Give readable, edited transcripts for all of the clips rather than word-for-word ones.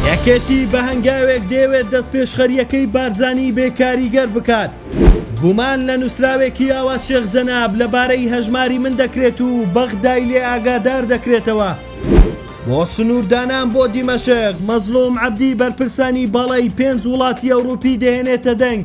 یەکێتی بە هەنگاوێک دەیەوێت دەستپێشخەرییەکەی بارزانی بێ کاریگەر بکات. گومان لە نووسراوێکی ئاوات شێخ جەناب لەبارەی هەژماری من دەکرێت و بەغدای لێ ئاگادار دەکرێتەوە. بۆ سنووردانان بۆ دیمەشق، مەزڵوم عەبدی بەرپرسانی باڵای پێنج وڵاتی ئەوروپی دەهێنێتە دەنگ.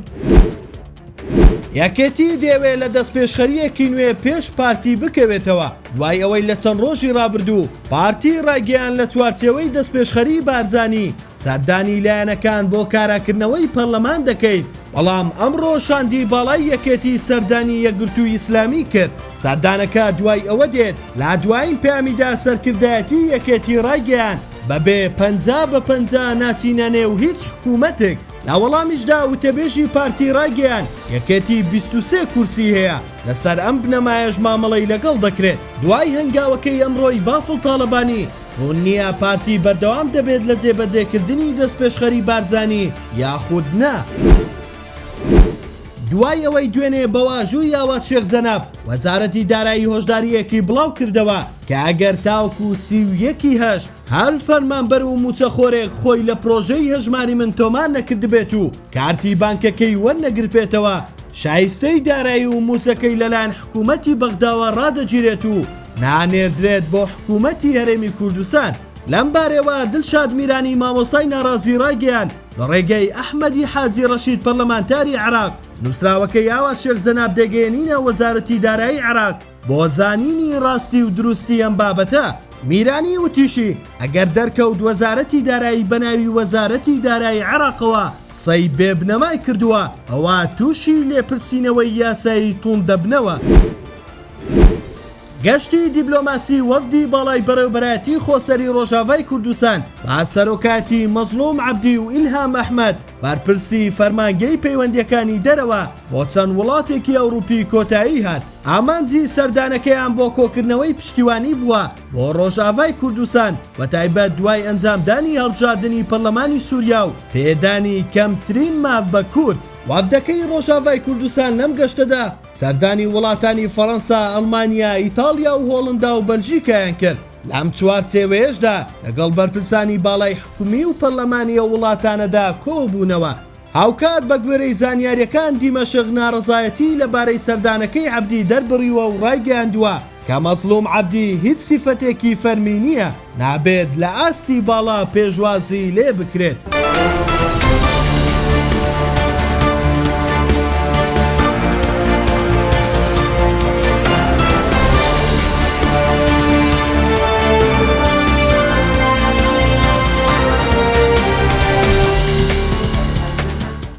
یەکێتی دەیەوێ لە دەستپێشخەرییەکی نوێ پێش پارتی بکەوێتەوە، دوای ئەوەی لە چەند ڕۆژی ڕابردوو پارتی ڕایگەیاند لە چوارچێوەی دەستپێشخەریی بارزانی سەردانی لایەنەکان بۆ کاراکردنەوەی پەرلەمان دەکەین، بەڵام ئەمڕۆ شاندی باڵای یەکێتی سەردانی یەکگرتووی ئیسلامی کرد، سەردانەکە دوای ئەوە دێت لە دوایین پەیامیدا سەرکردایەتی یەکێتی ڕایگەیاند بەبێ 50 بە 50 ناچینە نێو هیچ حکوومەتێک. لە وەڵامیشدا وتەبێژی پارتی ڕایگەیاند، یەکێتی 23 کورسی هەیە، لەسەر ئەم بنەمایەش مامەڵەی لەگەڵ دەکرێت. دوای هەنگاوەکەی ئەمڕۆی بافڵ تاڵەبانی، ڕوون نییە پارتی بەردەوام دەبێت لە جێبەجێکردنی دەستپێشخەری بارزانی یاخود نا. دوای ئەوەی دوێنێ بە واژووی ئاوات شێخ جەناب، وەزارەتی دارایی هۆشدارییەکی بڵاوکردەوە کە ئەگەر تاوەکو 31 ی هەشت هەر فەرمانبەر و مووچەخۆرێک خۆی لە پرۆژەی هەژماری من تۆمار نەکردبێت و کارتی بانکەکەی وەرنەگرتبێتەوە، شایستەی دارایی و مووچەکەی لەلایەن حکوومەتی بەغداوە ڕادەگیرێت و نانێردرێت بۆ حکوومەتی هەرێمی کوردستان. لەمبارەیەوە دلشاد میرانی مامۆستای ناڕازی ڕایگەیاند، لە ڕێگەی ئەحمەدی حاجی ڕەشید پەرلەمانتاری عێراق، نووسراوەکەی ئاوات شێخ جەناب دەگەیەنینە وەزارەتی دارایی عێراق بۆ زانینی ڕاستی و دروستی ئەم بابەتە. میرانی وتیشی، ئەگەر دەرکەوت وەزارەتی دارایی بەناوی وەزارەتی دارایی عێراقەوە قسەی بێ بنەمای کردووە، ئەوا تووشی لێپرسینەوەی یاسایی توند دەبنەوە. گەشتی دیبلۆماسی وەفدی باڵای بەڕێوبەرایەتی خۆسەری ڕۆژاڤای کوردستان بە سەرۆکایەتی مەزڵوم عەبدی و ئیلهام ئەحمەد بەرپرسی فەرمانگەی پەیوەندییەکانی دەرەوە بۆ چەند وڵاتێکی ئەوروپی کۆتایی هات. ئامانجی سەردانەکەیان بۆ کۆکردنەوەی پشتیوانی بووە بۆ ڕۆژاڤای کوردستان بەتایبەت دوای ئەنجامدانی هەڵبژاردنی پەرلەمانی سوریا و پێدانی کەمترین ماف بە کورد. وەفدەکەی ڕۆژاڤای کوردستان لەم گەشتەدا سەردانی وڵاتانی فەڕەنسا، ئەڵمانیا، ئیتاڵیا و هۆڵندا و بەلژیکایان کرد، لەم چوارچێوەیەشدا لەگەڵ بەرپرسانی باڵای حکومی و پەرلەمانی ئەو وڵاتانەدا کۆبوونەوە. هاوکات بەگوێرەی زانیارییەکان دیمەشق ناڕەزایەتیی لەبارەی سەردانەکەی عەبدی دەربڕیوە و ڕایگەیاندووە کە مەزڵوم عەبدی هیچ سیفەتێکی فەرمی نییە، نابێت لە ئاستی باڵا پێشوازیی لێ بکرێت.